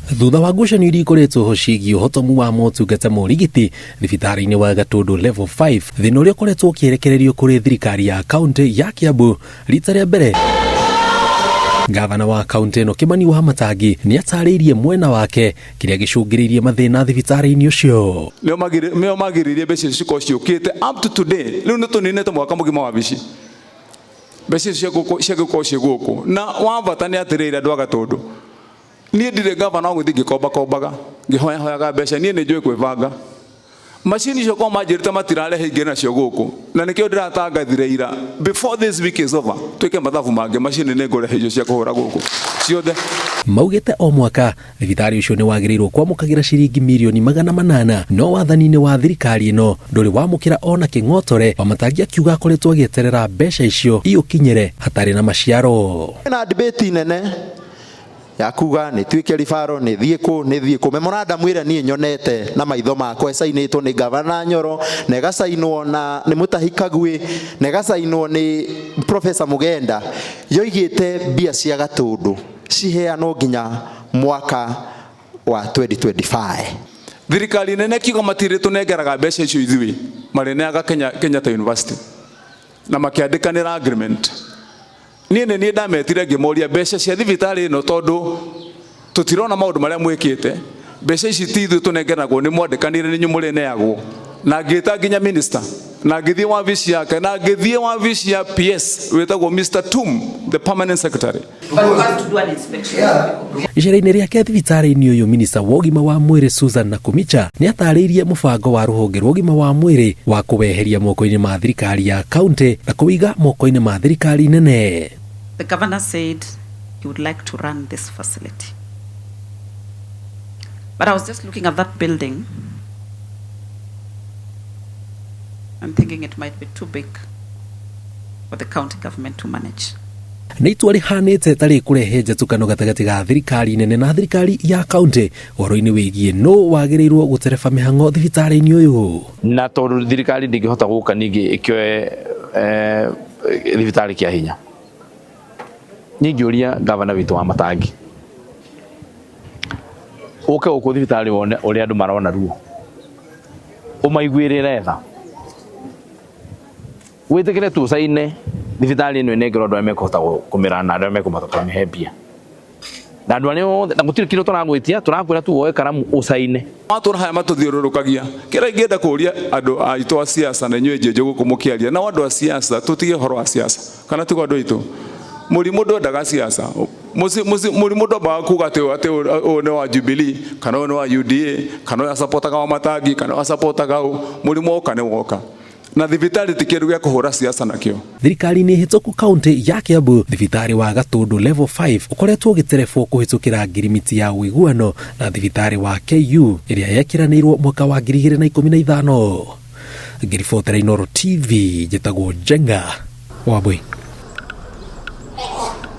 Thutha wa ngucanio iria ikoretwo ho ciĩgiĩ ũhotomu wa motungata ma ũrigiti thibitarĩ-inĩ wa Gatũndũ Level 5, thĩna ũrĩa ũkoretwo ũkĩerekererio kũrĩ thirikari ya kaunti ya Kiambu rita rĩa mbere, Gavana wa kaunti ĩno Kimani Wamatangi nĩ atarĩirie mwena wake kĩrĩa gĩcũngĩrĩirie mathĩna thibitarĩ-inĩ ũcio. Nĩo magiririe mbeca icio cikorwo ciũkĩte up to today. Rĩu nĩ tũninĩte mwaka mũgima wa wabici, mbeca icio ciagĩkorwo ciĩ gũkũ. Na wa bata nĩ atĩrĩrĩ, andũ a Gatũndũ, niĩ ndirĩ gavana wa gũthiĩ ngĩkombakombaga, ngĩhoyahoyaga mbeca. Niĩ nĩ njũĩ kwĩbanga. Macini icio korwo manjĩrĩte matirarehe ingĩ nacio gũkũ, na nĩkĩo ndĩratangathire ira, before this week is over, twĩke mathabu mangĩ, macini nĩ ngũrehe icio cia kũhũra gũkũ ciothe. Maugĩte o mwaka thibitarĩ ũcio nĩ wagĩrĩirwo kwamũkagĩra ciringi mirioni 800, no wathani-inĩ wa thirikari ĩno ndũrĩ wamũkĩra ona kĩng'otore. Wamatangi akiuga akoretwo agĩeterera mbeca icio iũkinyĩre hatarĩ na maciaro. Na debate nene ya kuga nĩ tuĩke ribaro, nĩ thiĩ kũ, nĩ thiĩ kũ. Memorandum ĩrĩa niĩ nyonete na maitho makwa ĩcainĩtwo nĩ Gavana Nyoro, na ĩgacainwo na nĩ Mutahi Kagwe, na ĩgacainwo nĩ Professor Mugenda, yoigĩte mbia cia Gatũndũ ciheanwo nginya mwaka wa 2025. Thirikari nene kiuga matirĩ tũnengeraga mbeca icio ithuĩ, marĩneaga Kenyatta University na makĩandĩkanĩra agreement. Niĩ nĩ niĩ ndametire ngĩmoria mbeca cia thibitarĩ ĩno, tondũ tũtirona maũndũ marĩa mwĩkĩte. Mbeca ici ti ithuĩ tũnengeragwo, nĩ mwandĩkanire nĩ inyuĩ mũrĩneagwo. Na ngĩta nginya minister, na ngĩthiĩ wabici yake, na ngĩthiĩ wabici ya PS wĩtagwo Mr Tum, the permanent secretary. Icera-inĩ rĩake thibitarĩ-inĩ ũyũ, minista wa ũgima wa mwĩrĩ Susan Nakhumicha nĩ atarĩirie mũbango wa rũhonge rwa ũgima wa mwĩrĩ wa kũweheria moko-inĩ ma thirikari ya kaunti na kũwiga moko-inĩ ma thirikari nene. The governor said he would like to run this facility. But I was just looking at that building and thinking it might be too big for the county government to manage. Nĩ itua rĩhanĩte ta rĩkũrehe njatũkano gatagatĩ ga thirikari nene na thirikari ya kaunti ũhoro-inĩ wĩgiĩ nũ wagĩrĩirwo gũtereba mĩhang'o thibitarĩ-inĩ ũyũ. Na tondũ thirikari ndĩngĩhota gũka ningĩ ĩkĩoe thibitarĩ kĩa hinya, niĩ ngĩũria gavana witũ wa Matangi, ũke gũkũ thibitarĩ wone ũrĩa andũ marona ruo, ũmaiguĩrĩre tha, wĩtĩkĩre tũcaine thibitarĩ ĩno ĩnengerwo andũ arĩa mekũhota kũmĩra na andũ arĩa mekũhota kũmĩhe mbia na andũ arĩa othe, na gũtirĩ kĩndũ tũragwĩtia, tũrakwĩra tu woe karamu ũcaine. Matũra haya matũthiũrũrũkagia. Kĩrĩa ingĩenda kũria andũ aitũ a siasa, na inyuĩ njenjo gũkũ mũkĩaria nao andũ a siasa, tũtige ũhoro wa siasa, kana tiguo andũ aitũ? Mũrimũ ndwendaga siasa. Mũrimũ ndwambaga kuga atĩ ũyũ nĩ wa Jubilee, kana ũyũ nĩ wa UDA, kana ũyũ acapotaga wa Matangi, kana ũyũ acapotaga ũ. Mũrimũ woka nĩ woka, na thibitarĩ ti kĩndũ gĩa kũhũra siasa nakĩo. Thirikari-inĩ hĩtũku kaunti ya Kiambu, thibitarĩ wa Gatũndũ Level 5 ũkoretwo ũgĩterebwo kũhĩtũkĩra ngirimiti ya ũiguano na thibitarĩ wa KU ĩrĩa yekĩranĩirwo mwaka wa 2015. Ngĩribotera Inooro TV, njĩtagwo Njenga Wambui.